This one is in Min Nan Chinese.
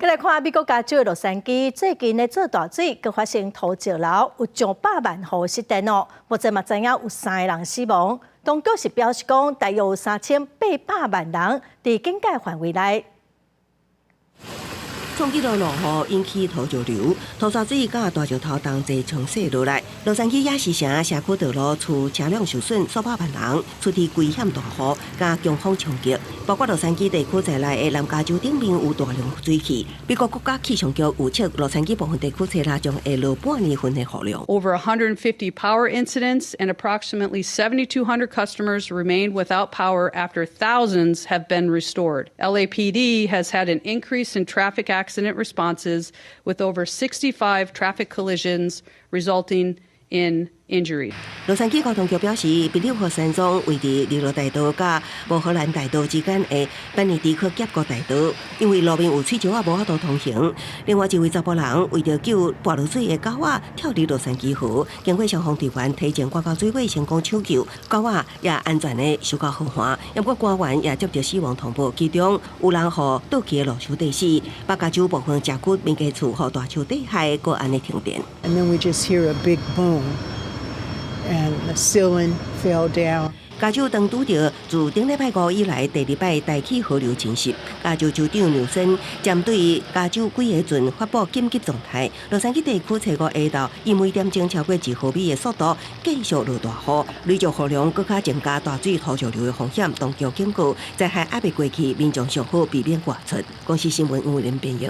來看美國加州的洛杉磯，最近咧做大水，閣發生土石流，有上百萬戶失電哦。目前嘛知影有三個人死亡。當局是表示講，大約有3800萬人佇警戒範圍內。創紀錄落雨引起土石流，土沙水佮大石頭同齊沖瀉落來。洛杉磯亞市城社區道路厝車輛受損，數百萬人處佇危險大雨佮強風衝擊，包括洛杉磯地區在內的南加州頂面有大量水汽。美國國家氣象局預測，洛杉磯部分地區初六將會落半年份的雨量。 Over 150 power incidents and approximately 7,200 customers remain without power after thousands have been restored. LAPD has had an increase in traffic accident responses with over 65 traffic collisions resulting in injury. 洛杉磯交通局表示，比利河山莊位佇日落大道佮摩荷蘭大道之間的班尼迪克峽谷大道，因為路面有碎石仔無法度通行。另外一位查埔人為著救跋落水的狗仔，跳入洛杉磯河，經過消防隊員提前趕到水尾成功搶救，狗仔也安全的受到好岸。不過官員也接著死亡通報，其中有人予倒去的路樹硩死，北加州部分社區民家厝予大樹硩害，閣按呢停電。 And then we just hear a big boom, and the ceiling fell down. 加州當拄著自頂禮拜五以來第二擺大氣河流侵襲，加州州長紐森針對加州幾个郡發布緊急狀態。洛杉磯地區初五下晝以每點鐘超過1毫米的速度繼續落大雨，累積雨量閣較增加大水土石流的風險。當局警告，災害猶未過去，民眾上好避免外出。公視新聞吳偉林編譯。